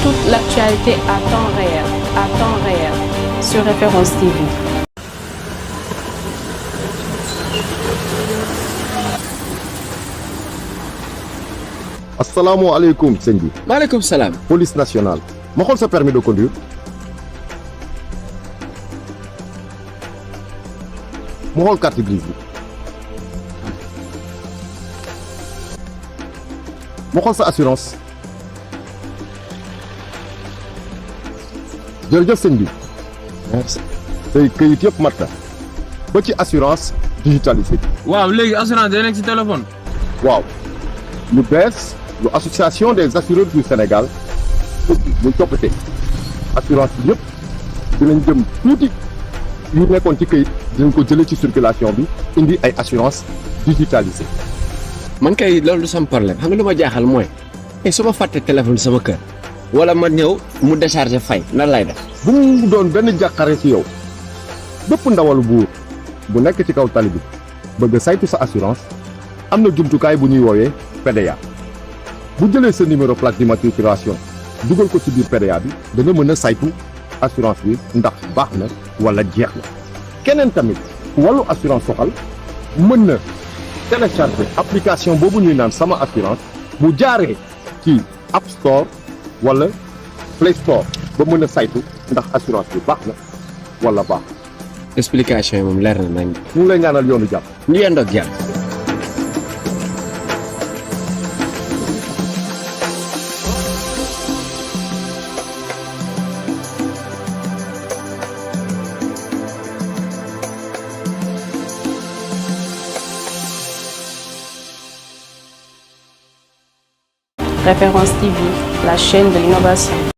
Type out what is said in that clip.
toute l'actualité à temps réel, sur Référence TV. asalaamaaleykum sëñ bi. maaleykum salaam. police nationale. ma xool sa permis de conduire. ma xool carte grise bi. ma xool sa assurance. jërëjëf sëñ bi. merci. say këyit yëpp mat na. ba ci assurance digitalisée. waaw léegi assurance day nekk ci téléphone. waaw. lu bees. lu association des assureurs du Sénégal muy coppite assurance bi yëpp dinañ jëm tuuti yu nekkoon ci këyit dinañ ko jëlee ci circulation bi indi ay assurance digitalisée. man kay loolu du sama problème xam nga lu ma jaaxal mooy su ma fàtte téléphone sama kër wala ma ñëw mu décharger fay nan lay def. bu mu doon benn jàqare ci yow bépp ndawalu buur bu nekk ci kaw tali bi bëgg saytu sa assurance am na jumtukaay bu ñuy woowee PDA. bu jëlee sa numéro plaque d'immatriculation dugal ko ci biir PDA bi da nga mën a saytu assurance bi ndax baax na wala jeex na. keneen tamit wàllu assurance soxal mën na télécharger application boobu ñuy naan sama assurance bu jaaree ci App Store wala Play Store ba mën a saytu ndax assurance bi baax na wala baax. explication yi moom leer na nañ. ñu ngi lay ñaanal yoonu jàmm. ñu yendoog jàmm. Référence TV, la chaîne de l'innovation.